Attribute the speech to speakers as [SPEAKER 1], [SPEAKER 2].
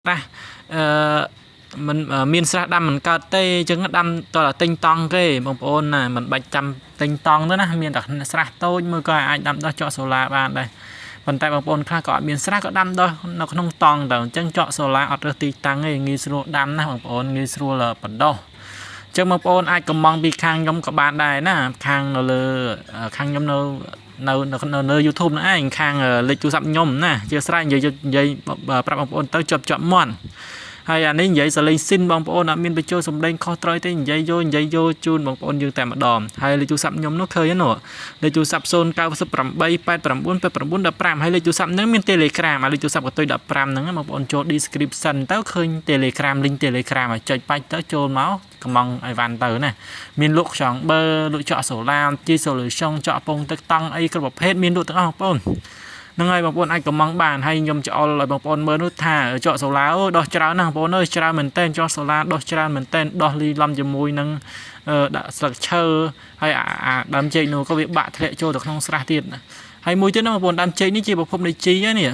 [SPEAKER 1] ស្រះអឺមិនមានស្រះដាំមិនកើតទេអញ្ចឹងដាំតើទិញតង់គេបងប្អូនណាមិនបាច់ចាំទិញតង់ទៅណាមានតែស្រះតូចមួយក៏អាចដាំដុះចក់សូឡាបានដែរប៉ុន្តែបងប្អូនខ្លះក៏អត់មានស្រះក៏ដាំដុះនៅក្នុងតង់ទៅអញ្ចឹងចក់សូឡាអត់រើសទីតាំងទេងាយស្រួលដាំណាបងប្អូនងាយស្រួលបណ្ដុះអញ្ចឹងបងប្អូនអាចកំងពីខាងខ្ញុំក៏បានដែរណាខាងនៅលើខាងខ្ញុំនៅនៅនៅលើ YouTube ហ្នឹងឯងខាងលេខទូរស័ព្ទខ្ញុំណាជាស្រ័យនិយាយនិយាយប្រាប់បងប្អូនទៅជាប់ជាប់មាត់ហើយអានេះនិយាយសលេងស៊ីនបងប្អូនអត់មានបញ្ចូលសំឡេងខុសត្រូវទេនិយាយយកនិយាយយកជូនបងប្អូនយើងតែម្ដងហើយលេខទូរស័ព្ទខ្ញុំនោះឃើញនោះលេខទូរស័ព្ទ098 89 89 15ហើយលេខទូរស័ព្ទហ្នឹងមាន Telegram អាលេខទូរស័ព្ទកតុយ15ហ្នឹងបងប្អូនចូល description ទៅឃើញ Telegram link Telegram ហើយចុចបាច់ទៅចូលមកកំងអីវ៉ាន់ទៅណាមានលក់ខ្យងបើលក់ចក់សូឡាជី solution ចក់ពងទឹកតង់អីគ្រប់ប្រភេទមានលក់ទាំងអស់បងប្អូនហ្នឹងហើយបងប្អូនអាចកំងបានហើយខ្ញុំច្អល់ឲ្យបងប្អូនមើលនោះថាចក់សូឡាអូដោះច្រើនណាស់បងប្អូនអើយច្រើនមែនតើចក់សូឡាដោះច្រើនមែនតើដោះលីឡំជាមួយនឹងដាក់ស្លឹកឈើហើយអាដើមចេកនោះក៏វាបាក់ធ្លាក់ចូលទៅក្នុងស្រះទៀតណាហើយមួយទៀតណាបងប្អូនដើមចេកនេះជាប្រភពនៃជីហ្នឹងនេះ